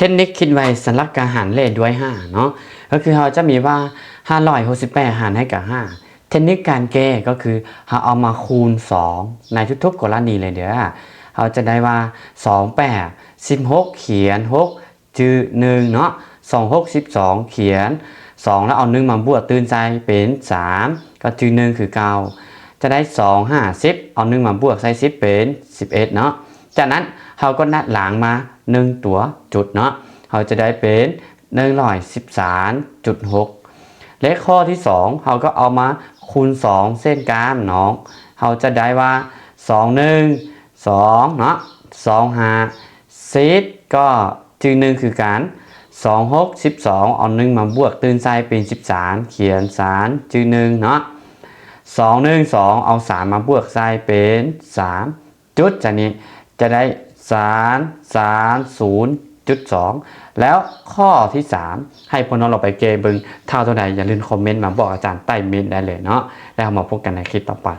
ເທັກນິກຄິດໄວສຳລັບການຫານເລກດ້ວຍຫ້າເນາະ ກໍຄືເຮົາຈະມີວ່າ ຫ້າຮ້ອຍຫົກສິບແປດຫານໃຫ້ກັບຫ້າ ເທັກນິກການແກ້ກໍຄືເຮົາເອົາມາຄູນສອງໃນທຸກໆກໍລະນີເລີຍເດີ້. ເຮົາຈະໄດ້ວ່າ ສອງແປດສິບຫົກ ຂຽນຫົກ ຈື່ໜຶ່ງເນາະ ສອງຫົກສິບສອງ ຂຽນສອງ ແລ້ວເອົາໜຶ່ງມາບວກຕື່ມໃສ່ເປັນສາມ ກໍຈື່ໜຶ່ງຄືເກົ່າ ຈະໄດ້ສອງຫ້າສິບ ເອົາໜຶ່ງມາບວກໃສ່ສິບເປັນສິບເອັດເນາະ. ຈາກນັ້ນເຮົາກໍນັບຫຼັງມາໜຶ່ງຕົວຈຸດເນາະ ເຮົາຈະໄດ້ເປັນ ໜຶ່ງຮ້ອຍສິບສາມຈຸດຫົກ ແລະ ຂໍ້ທີສອງເຮົາກໍເອົາມາຄູນສອງເຊັ່ນກັນເນາະ ເຮົາຈະໄດ້ວ່າ ສອງໜຶ່ງສອງເນາະ ສອງຫ້າສິບ ກໍຈື່ໜຶ່ງຄືກັນ ສອງຫົກສິບສອງ ເອົາໜຶ່ງມາບວກຕື່ມໃສ່ເປັນສິບສາມ ຂຽນສາມຈື່ໜຶ່ງເນາະ ສອງໜຶ່ງສອງ ເອົາສາມມາບວກໃສ່ເປັນສາມ ຈຸດຈາກນີ້ຈະໄດ້ສາມສາມສູນຈຸດສອງ ແລ້ວຂໍ້ທີສາມ ໃຫ້ພວກນ້ອງລອງໄປແກ້ເບິ່ງ ຖ້າເທົ່າໃດຢ່າລືມຄອມເມັນມາບອກອາຈານໃຕ້ເມັນໄດ້ເລີຍເນາະ ແລ້ວເຮົາມາພົບກັນໃນຄລິບຕໍ່ໄປ.